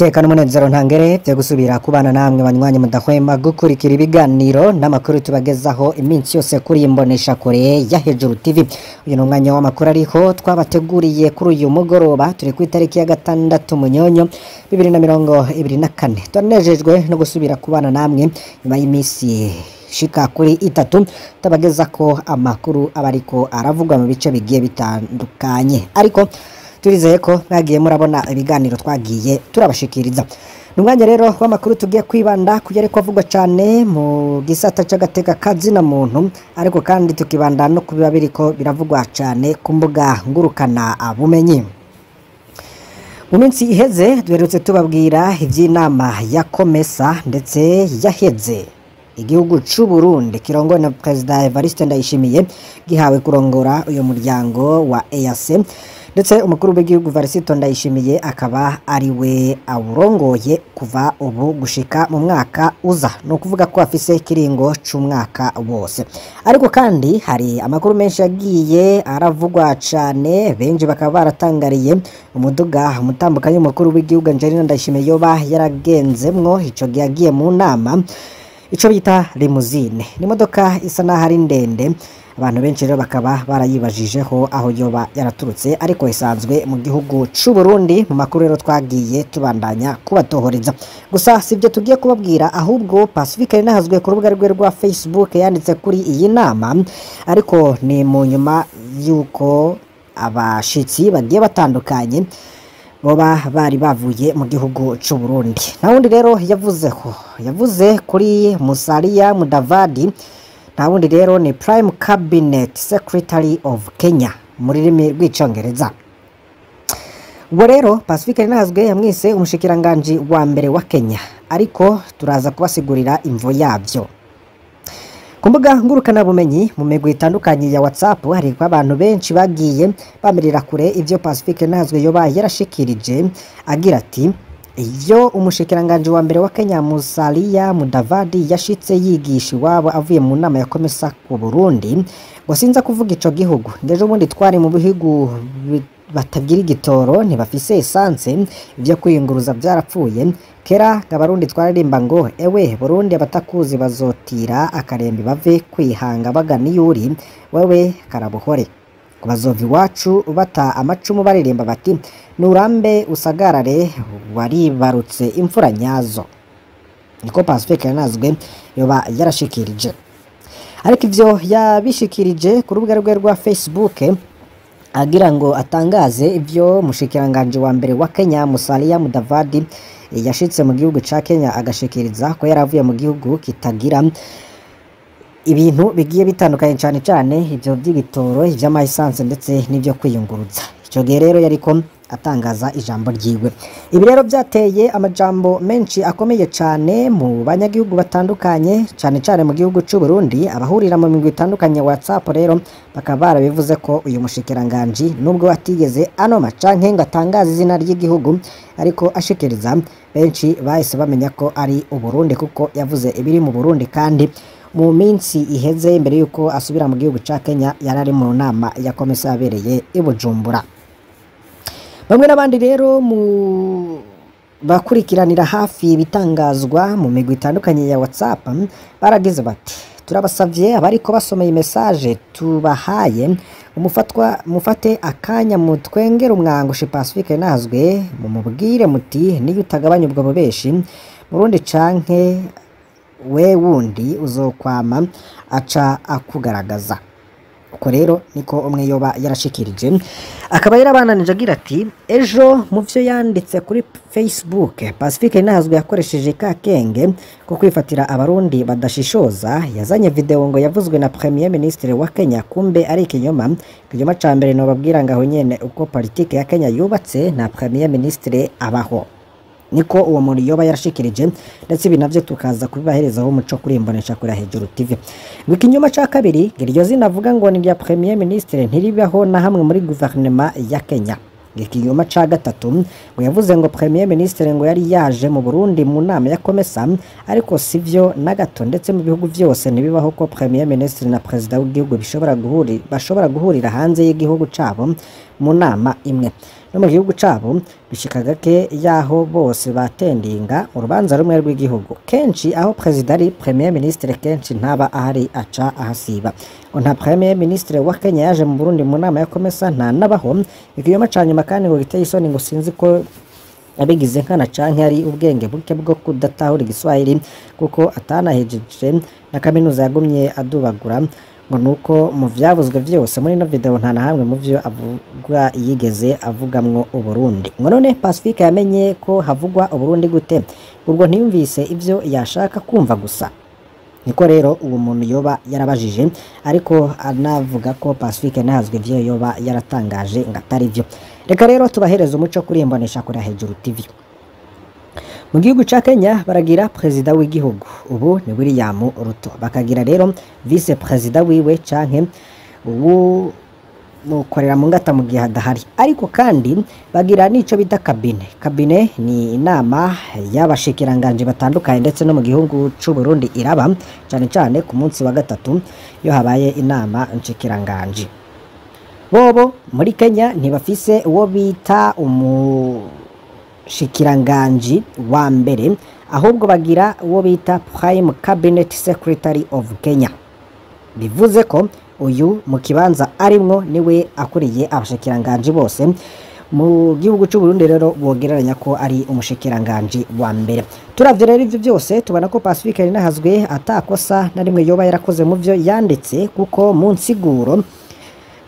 Iteka n'umunezero ntangere byo gusubira kubana namwe banywanyi mudahwema gukurikira ibiganiro n'amakuru tubagezaho iminsi yose kuri imbonesha kure ya Hejuru TV. Uyu ni umwanya w'amakuru ariko twabateguriye kuri uyu mugoroba, turi ku itariki ya 6 Munyonyo 2024. Turanejejwe no gusubira kubana namwe nyuma y'iminsi shika kuri 3 tabageza ko amakuru abariko aravugwa mu bice bigiye bitandukanye, ariko turizeye ko mwagiye murabona ibiganiro twagiye turabashikiriza. Numwanya rero w'amakuru tugiye kwibanda kugere ko avugwa cyane mu gisata c'agateka kazina muntu, ariko kandi tukibanda no kubiba biriko biravugwa cyane ku mbuga ngurukana bumenyi. Mu minsi iheze duherutse tubabwira ivy'inama ya Komesa ndetse yaheze igihugu c'u Burundi kirongowe na Perezida Evariste Ndayishimiye gihawe kurongora uyu muryango wa EAC, ndetse umukuru w'igihugu Evariste Ndayishimiye akaba ari we awurongoye kuva ubu gushika mu mwaka uza, no kuvuga ko afise kiringo c'umwaka wose. Ariko kandi hari amakuru menshi yagiye aravugwa cane, benshi bakaba baratangariye umuduga umutambukanyi umukuru w'igihugu Angelina Ndayishimiye yoba yaragenzemwo ico gihe yagiye mu nama, ico bita limousine. Ni imodoka isa naho ari ndende, abantu benshi rero bakaba barayibajijeho aho yoba yaraturutse, ariko isanzwe mu gihugu c'u Burundi. Mu makuru rero twagiye tubandanya kubatohoreza, gusa sivyo tugiye kubabwira, ahubwo Pacifique Nahazwe ku rubuga rwe rwa Facebook yanditse kuri iyi nama, ariko ni mu nyuma yuko abashitsi bagiye batandukanye boba bari bavuye mu gihugu c'u Burundi. Nta wundi rero yavuze kuri Musalia Mudavadi, nta wundi rero ni Prime Cabinet Secretary of Kenya mu rurimi rw'icongereza. Ubwo rero Pacifique Nahazwe yamwise umushikiranganji wa mbere wa Kenya, ariko turaza kubasigurira imvo yavyo. Ku mbuga ngurukana bumenyi mu migwi itandukanye ya WhatsApp hari abantu benshi bagiye bamirira kure ivyo Pacifique Nahazwe yoba yarashikirije agira ati: iyo umushikiranganji wa mbere wa Kenya Musalia Mudavadi yashitse yigisha iwabo avuye mu nama ya Komesa ku Burundi, ngo sinza kuvuga ico gihugu, ngejo ubundi twari mu bihugu batagira igitoro, ntibafise essence, ivyo kwiyunguruza vyarapfuye. Kera abarundi twaririmba ngo ewe Burundi abatakuzi bazotira akarembe bave kwihanga bagana iyuri, wewe karabuhore. Kubazova iwacu bata amacumu baririmba bati nurambe usagarare waribarutse imfura nyazo. Niko Pacifique Nahazwe yoba yarashikirije, ariko ivyo yabishikirije ku rubuga rwe rwa Facebook agira ngo atangaze ivyo mushikiranganje wa mbere wa Kenya Musalia Mudavadi yashitse mu gihugu ca Kenya agashikiriza ko yaravuye mu gihugu kitagira ibintu bigiye bitandukanye, cane cane ivyo vy'ibitoro, ivy'amaessence ndetse n'ivyo kwiyunguruza. Ico gihe rero yariko atangaza ijambo ryiwe. Ibi rero byateye amajambo menshi akomeye cane mu banyagihugu batandukanye, cane cane mu gihugu c'u Burundi. Abahurira mu migwi itandukanye WhatsApp rero bakaba barabivuze ko uyu mushikiranganji nubwo atigeze anoma canke ngo atangaze izina ry'igihugu, ariko ashikiriza benshi bahise bamenya ko ari Uburundi, kuko yavuze ibiri mu Burundi, kandi mu minsi iheze imbere yuko asubira mu gihugu ca Kenya yarari mu nama ya Komesa yabereye i Bujumbura. Bamwe n'abandi rero mu bakurikiranira hafi ibitangazwa mu migwi itandukanye ya WhatsApp baragize bati: turabasavye abariko basomeye message tubahaye mufate akanya mutwengere umwango shi Pacifique Nahazwe, mumubwire muti niyo utagabanya ubwo bubeshi Burundi canke we wundi uzokwama aca akugaragaza. Uko rero niko umwe yoba yarashikirije, akaba yarabananije agira ati: ejo mu vyo yanditse kuri Facebook Pacifique Nahazwe yakoresheje ka kenge ko kwifatira abarundi badashishoza, yazanye video ngo yavuzwe na Premier Ministre wa Kenya, kumbe ari ikinyoma. Ikinyoma ca mbere no babwira ngaho nyene uko politike ya Kenya yubatse, na Premier Ministre abaho. Niko uwo muntu yoba yarashikirije, ndetse ibi navyo tukaza kubibaherezaho umuco kuri imbonesha kuri Hejuru TV. Ngo ikinyoma ca kabiri, iryo zina avuga ngo ni rya Premier Ministre ntiribaho na hamwe muri guverinoma ya Kenya. Ikinyoma ca gatatu, ngo yavuze ngo Premier Ministre ngo yari yaje mu Burundi mu nama ya Komesa, ariko sivyo na gato, ndetse mu bihugu vyose ntibibaho ko Premier Ministre na Perezida w'igihugu bashobora guhurira hanze y'igihugu cabo mu nama imwe. No mu gihugu cabo bishika gake yaho bose batendinga urubanza rumwe rw'igihugu. Kenshi aho perezida ari, premier ministre kenshi ntaba ahari, aca ahasiba. Ngo nta premier ministre wa Kenya yaje mu Burundi mu nama ya Komesa, nta nabaho. Ikinyoma ca nyuma kandi ngo giteye isoni, ngo sinzi ko abigize nkana canke ari ubwenge buke bwo kudatahura igiswahili, kuko atanahejeje na kaminuza yagumye adubagura. Ngo nuko mu vyavuzwe vyose muri ino video nta na hamwe mu vyo avuga yigeze avugamwo Uburundi. Ngo none Pacifique yamenye ko havugwa Uburundi gute? Ubwo ntiyumvise ivyo yashaka kumva gusa. Niko rero uwo muntu yoba yarabajije, ariko anavuga ko Pacifique ntazwi ivyo yoba yaratangaje ngo atari vyo. Reka rero tubahereze umuco kuri imbonesha kuri Hejuru TV. Mu gihugu ca Kenya baragira perezida w'igihugu, ubu ni William Ruto, bakagira rero vice perezida wiwe canke ubu mukorera mu ngata mu gihe adahari. Ariko kandi bagira n'ico bita kabine. Kabine ni inama y'abashikiranganje batandukanye, ndetse no mu gihugu c'u Burundi iraba cane cane ku munsi wa gatatu iyo habaye inama nshikiranganje. Bobo muri Kenya ntibafise uwo bita umushikiranganji wa mbere, ahubwo bagira uwo bita Prime Cabinet Secretary of Kenya. Bivuze ko uyu mu kibanza arimwo niwe akuriye abashikiranganji bose mu gihugu c'u Burundi. Rero bogereranya ko ari umushikiranganji wa mbere. Turavye rero ivyo byose, tubona ko Pacifique Rinahazwe atakosa na rimwe yoba yarakoze mu vyo yanditse, kuko mu nsiguro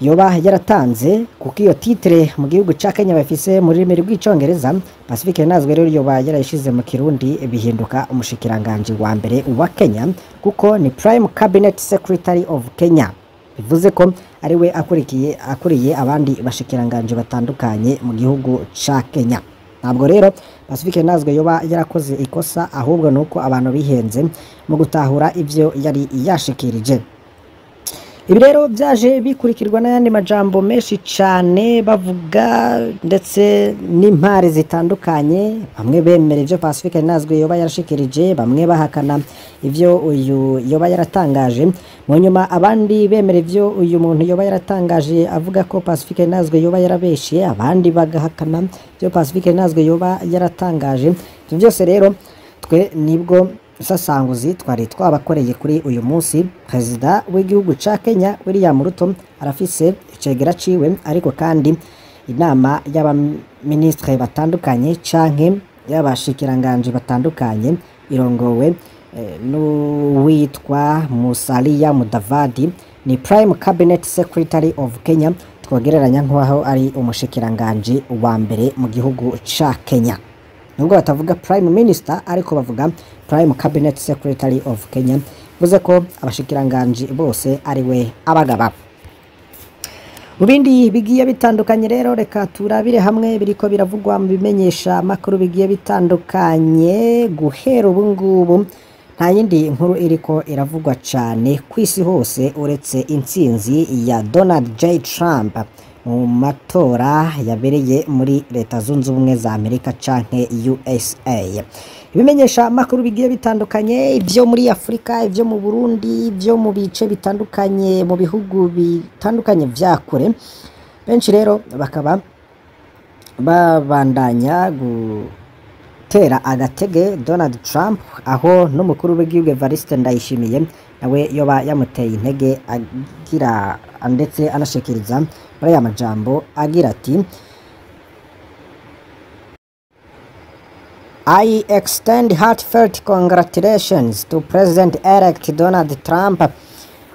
yoba yaratanze, kuko iyo titre mu gihugu ca Kenya bafise mu rurimi rw'icongereza, Pacifique Rinahazwe rero yoba yarayishize mu Kirundi bihinduka umushikiranganji wa mbere wa Kenya, kuko ni Prime Cabinet Secretary of Kenya. Bivuze ko ariwe akurikiye akuriye abandi bashikiranganje batandukanye mu gihugu ca Kenya. Ntabwo rero Pacifique Nazwe yoba yarakoze ikosa, ahubwo nuko abantu bihenze mu gutahura ivyo yari yashikirije. Ibi rero byaje bikurikirwa n'ayandi majambo menshi cane bavuga, ndetse n'impare zitandukanye. Bamwe bemera ivyo Pacifique Nazwe yoba yarashikirije, bamwe bahakana ivyo uyu yoba yaratangaje. Mu nyuma abandi bemera ivyo uyu muntu yoba yaratangaje avuga ko Pacifique Nazwe yoba yarabeshe, abandi bagahakana ivyo Pacifique Nazwe yoba yaratangaje. Ivyo byose rero twe nibwo sasanguzi twari twabakoreye kuri uyu munsi. Perezida w'igihugu ca Kenya William Ruto arafise icegera ciwe, ariko kandi inama y'abaministre batandukanye canke y'abashikiranganje batandukanye irongowe n'uwitwa Musalia Mudavadi, ni Prime Cabinet Secretary of Kenya, twogereranya nk'aho ari umushikiranganje wa mbere mu gihugu ca Kenya. Nubwo batavuga Prime Minister, ariko bavuga Prime Cabinet Secretary of Kenya, bivuze ko abashikiranganje bose ari we abagaba. Mu bindi bigiye bitandukanye rero, reka turabire hamwe biriko biravugwa mu bimenyesha makuru bigiye bitandukanye. Guhera ubu ngubu nta yindi nkuru iriko iravugwa cane kw'isi hose uretse intsinzi ya Donald J Trump mu matora yabereye muri Leta Zunze Ubumwe za Amerika canke USA. Ibimenyesha makuru bigiye bitandukanye, ibyo muri Afurika, ibyo mu Burundi, ibyo mu bice bitandukanye, mu bihugu bitandukanye vya kure, benshi rero bakaba babandanya gutera agatege Donald Trump, aho n'umukuru w'igihugu Evariste Ndayishimiye nawe yoba yamuteye intege, agira ndetse anashikiriza muri aya majambo agira ati: "I extend heartfelt congratulations to President-elect Donald Trump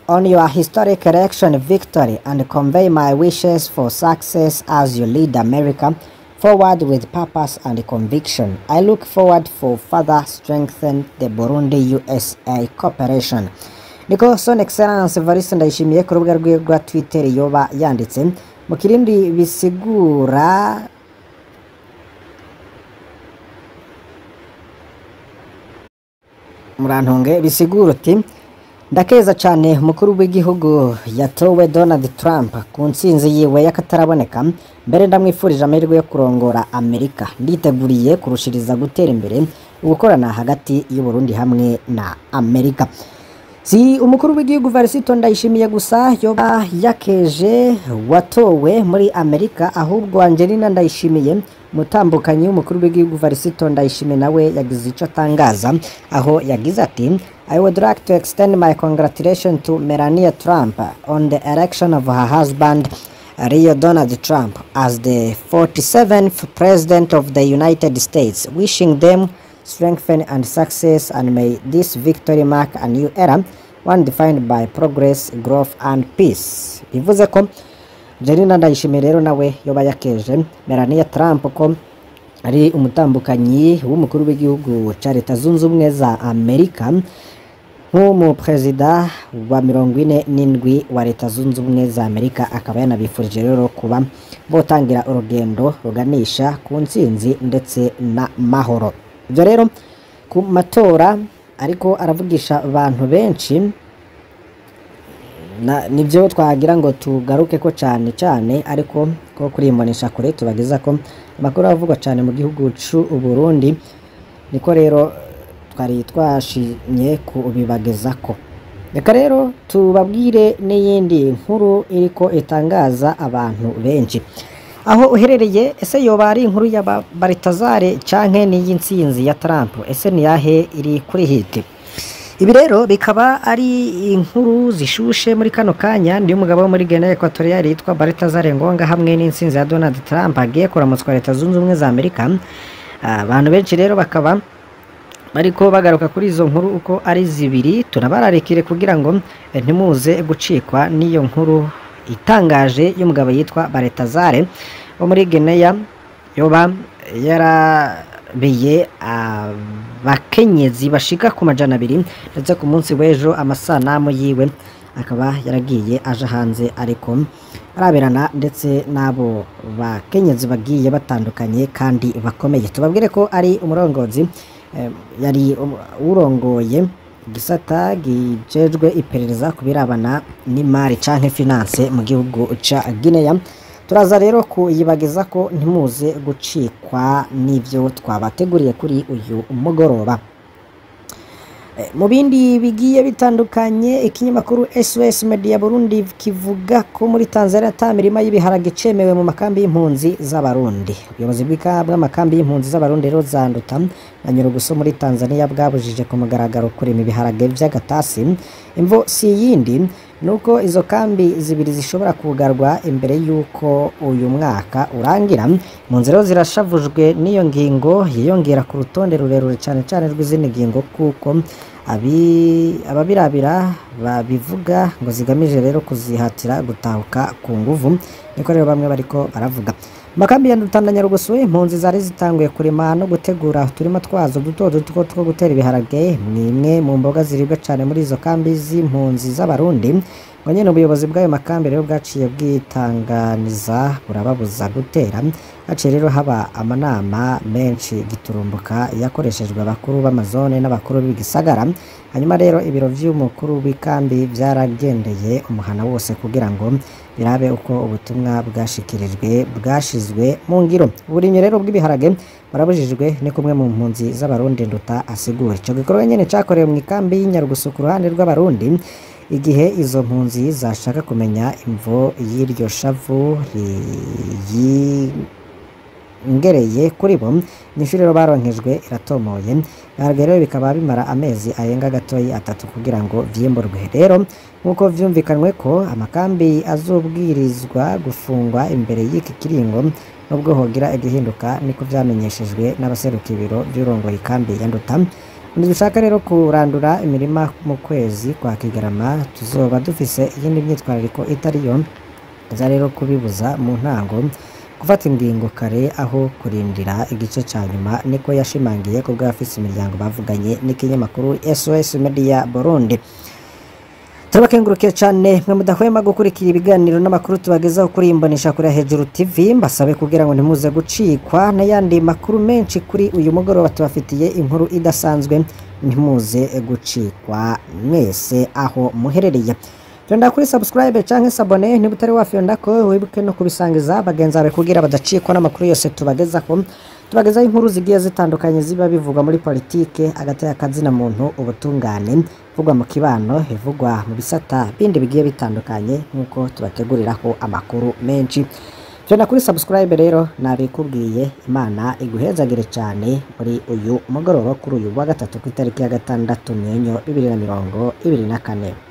on your historic election victory and convey my wishes for success as you lead America forward with purpose and conviction. I look forward for further strengthen the Burundi-USA cooperation." Niko Son Excellence Evariste Ndayishimiye ku rubuga rwiwe rwa Twitter yoba yanditse. Mu Kirundi bisigura, murantunge, bisigura uti: "Ndakeza cyane umukuru w'igihugu yatowe Donald Trump ku ntsinzi yiwe y'akataraboneka. Mbere ndamwifurije amahirwe yo kurongora Amerika. Nditeguriye kurushiriza gutera imbere ugukorana hagati y'u Burundi hamwe na Amerika." Si umukuru w'igihugu Varisito Ndayishimiye gusa yoba yakeje watowe muri Amerika, ahubwo Angelina Ndayishimiye mutambukanyi w'umukuru w'igihugu Varisito Ndayishimiye nawe yagize ico atangaza, aho yagize ati: "I would like to extend my congratulations to Melania Trump on the election of her husband Leo Donald Trump as the 47th President of the United States, wishing them strength and success, and may this victory mark a new era, one defined by progress, growth and peace." Bivuze ko Angelina Ndayishimiye rero nawe yoba yakeje Melania Trump ko ari umutambukanyi w'umukuru w'igihugu ca Leta Zunze Ubumwe za Amerika, nk'umuperezida wa 47 wa Leta Zunze Ubumwe za Amerika, akaba yanabifurije rero kuba botangira urugendo ruganisha ku ntsinzi ndetse n'amahoro. Ibyo rero ku matora ariko aravugisha abantu benshi, nibyo twagira ngo tugaruke ko cyane cyane, ariko ko kuri iyi kure tubageza ko amakuru avugwa cyane mu gihugu c'u Burundi, niko rero twari twashimye kubibagezako. Reka rero tubabwire n'iyindi nkuru iriko itangaza abantu benshi aho uherereye. Ese yoba ari inkuru ya Baritazare canke n'iy'intsinzi ya Trump? Ese ni yahe iri kuri hit? Ibi rero bikaba ari inkuru zishushe muri kano kanya. Ndi umugabo wo muri Guinea Equatorial yitwa Baritazare Ngonga hamwe n'intsinzi ya Donald Trump agiye kuramutswa Leta Zunze Ubumwe za Amerika. Abantu benshi rero bakaba bariko bagaruka kuri izo nkuru uko ari zibiri. Tunabararikire kugira ngo ntimuze gucikwa n'iyo nkuru itangaje y'umugabo yitwa Baretazare wo muri Guinea yoba yarabiye abakenyezi bashika ku 200, ndetse ku munsi w'ejo amasanamu yiwe akaba yaragiye aja hanze ariko araberana ndetse n'abo bakenyezi bagiye batandukanye kandi bakomeye. Tubabwire ko ari umurongozi, yari urongoye igisata gijejwe iperereza ku birabana n'imari canke finance mu gihugu ca Guinea. Turaza rero kuyibagiza ko ntimuze gucikwa n'ivyo twabateguriye kuri uyu mugoroba. Mu bindi bigiye bitandukanye, ikinyamakuru SOS Media Burundi kivuga ko muri Tanzania ata mirima y'ibiharage icemewe mu makambi y'impunzi z'Abarundi. Ubuyobozi bw'amakambi y'impunzi z'Abarundi rero za Nduta na Nyarugusu muri Tanzania bwabujije ku mugaragaro kurima ibiharage vy'agatasi. Imvo si yindi, nuko izo kambi zibiri zishobora kugarwa imbere y'uko uyu mwaka urangira. Impunzi rero zirashavujwe n'iyo ngingo yiyongera ku rutonde rurerure cane cane rw'izindi ngingo, kuko ababirabira babivuga ngo zigamije rero kuzihatira gutahuka ku nguvu, niko rero bamwe bariko baravuga. Makambi ya Nduta na Nyarugusu, impunzi zari zitanguye kurima no gutegura uturima twazo duto duto two gutera ibiharage, mwimwe mu mboga ziribwa cane muri izo kambi z'impunzi z'Abarundi. Ngo nyene ubuyobozi bw'ayo makambi rero bwaciye bwitanganiza burababuza gutera. Haciye rero haba amanama menshi giturumbuka yakoreshejwe abakuru b'amazone n'abakuru b'igisagara. Hanyuma rero ibiro vy'umukuru w'ikambi vyaragendeye umuhana wose kugira ngo birabe uko ubutumwa bwashikirijwe bwashizwe mu ngiro. Uburimyi rero bw'ibiharage barabujijwe, ni kumwe mu mpunzi z'Abarundi Nduta asigura. Ico gikorwa nyene cakorewe mu ikambi y'Inyarugusu ku ruhande rw'Abarundi, igihe izo mpunzi zashaka kumenya imvo y'iryo shavu yingereye kuri bo. Inyishu rero baronkejwe iratomoye. Ibiharage rero bikaba bimara amezi arenga gatoyi 3 kugira ngo vyimburwe. Rero nk'uko vyumvikanwe ko amakambi azobwirizwa gufungwa imbere y'iki kiringo nubwo hogira igihinduka, niko vyamenyeshejwe n'abaseruka ibiro vy'urongoye ikambi ya Nduta. Ntidushaka rero kurandura imirima mu kwezi kwa Kigarama, tuzoba dufise iyindi myitwarariko itariyo iza rero kubibuza mu ntango gufata ingingo kare aho kurindira igice ca nyuma, niko yashimangiye ko bw'abafise imiryango bavuganye n'ikinyamakuru SOS Media Burundi. Turabakengurukiye cane mwe mudahwema gukurikira ibiganiro n'amakuru tubagezaho kuri iyi mbonesha kure Hejuru TV. Mbasabe kugira ngo ntimuze gucikwa n'ayandi makuru menshi kuri uyu mugoroba. Tubafitiye inkuru idasanzwe, ntimuze gucikwa mwese aho muherereye. Fyonda kuri subscribe canke s'abonner niba utari wafyonda ko, wibuke no kubisangiza bagenzi bawe kugira badacikwa n'amakuru yose tubagezaho. Tubagezaho inkuru zigiye zitandukanye ziba bivugwa muri politike, agateka kazina muntu, ubutungane, ivugwa mu kibano, ivugwa mu bisata bindi bigiye bitandukanye, nk'uko tubateguriraho amakuru menshi. Fyonda kuri subscribe rero, nabikubwiye. Imana iguhezagire cyane muri uyu mugoroba, kuri uyu wa gatatu, ku itariki ya 6 Myenyo 2024.